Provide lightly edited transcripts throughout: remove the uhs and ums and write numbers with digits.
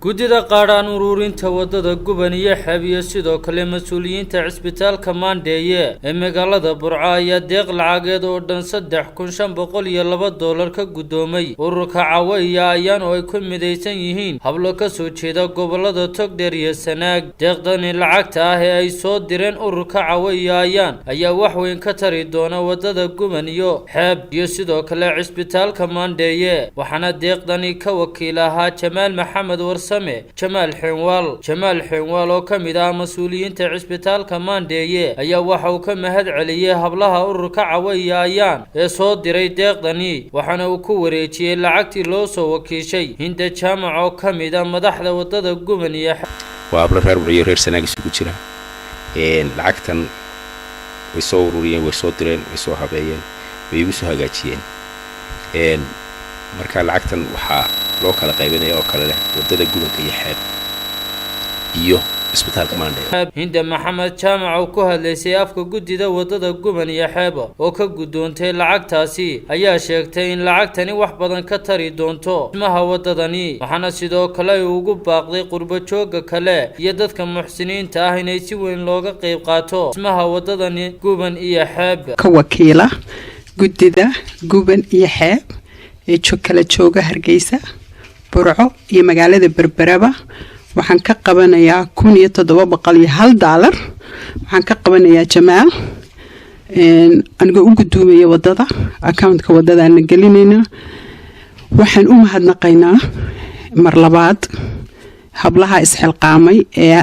Guddida qaadhaan ururinta wadada Guban iyo Xeeb iyo sidoo kale mas-uuliyiinta cisbitaalka Maandheeye ee magaalada Burco ayaa deeq lacageed oo dhan $3502 ka guddoomay ururka Cawo iyo Ayaan, oo ay ku midaysan yihiin hablo ka soo jeeda gobolada Togdheer iyo Sanaag. Deeqdani lacagta ah ee ay soo direen ururka Cawo iyo Ayaan ayaa wax weyn ka tari doona wadada Guban iyo Xeeb iyo sidoo kale cisbitaalka Maandheeye, waxaana deeqdani ka wakiil ahaa Jamaal Maxamed Warsame, Jamaal Xinwaal. Jamaal Xinwaal oo ka mid ah mas-uuliyiinta cisbitaalka Maandheeye ayaa waxa uu ka mahad celiyey hablaha ururka Cawo iyo Ayaan ee soo diray deeqdani, waxaana uu ku wareejiyey lacagtii loo soo wakiishay Hinda Jaamac oo ka mid ah madaxda wadada Guban iyo Waa hablo reer Burciyo reer Sanaag isugu jira. Lacagtan way soo ururiyeen, way soo direen, way soo habeeyeen, way igu soo hagaajiyeen. Marka lacagtan waxaa loo kala qaybinaya oo kale leh waddada Gubanka iyo Xeeb iyo cisbitaalka Maandheer. Hinda Maxamed Jaamac oo ku hadlaysay afka guddida wadada Guban iyo Xeeba oo ka guddoontay lacagtaasi ayaa sheegtay in lacagtani wax badan ka tari doonto dhismaha wadadani, waxaana sidoo kale ay ugu baaqday qurbo joogga kale iyo dadka muxsiniinta ah inay si weyn looga qayb qaato dhismaha wadadani Guban iyo Xeeb. Ka wakiila guddida Guban iyo Xeeb ee kala jooga Hargeysa, Burco iyo magaalada Berberaba, waxaan ka qabanayaa $1701. Waxaan ka qabanayaa Jamaal anigoo u gudoomaya wadada, accountka wadadaana gelinaynaa. Waxaan u mahadnaqaynaa mar labaad hablaha isxilqaamay ee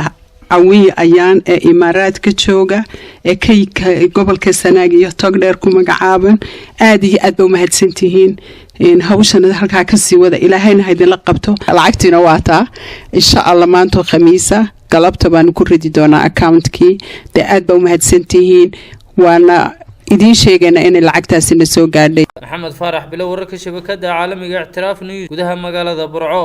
Cawiya Ayaan ee Imaaraadka jooga ee kayka gobolka Sanaag iyo Togdheer ku magacaaban. Aada iyo aad ba umahadsantihiin. Hawshana halkaa kasii wada, Ilaahayna ha idinla qabto. Lacagtiina waa taa, insha Allah maantoo Khamiisa galabta baanu ku ridi doonaa accountkii. Dee aad baa umahadsantihiin, waana idiin sheegaynaa inay lacagtaasina soo gaadhay. Maxamed Faarax Bilo, wararka shabakada caalamiga Ictiraaf News, gudaha magaalada Burco.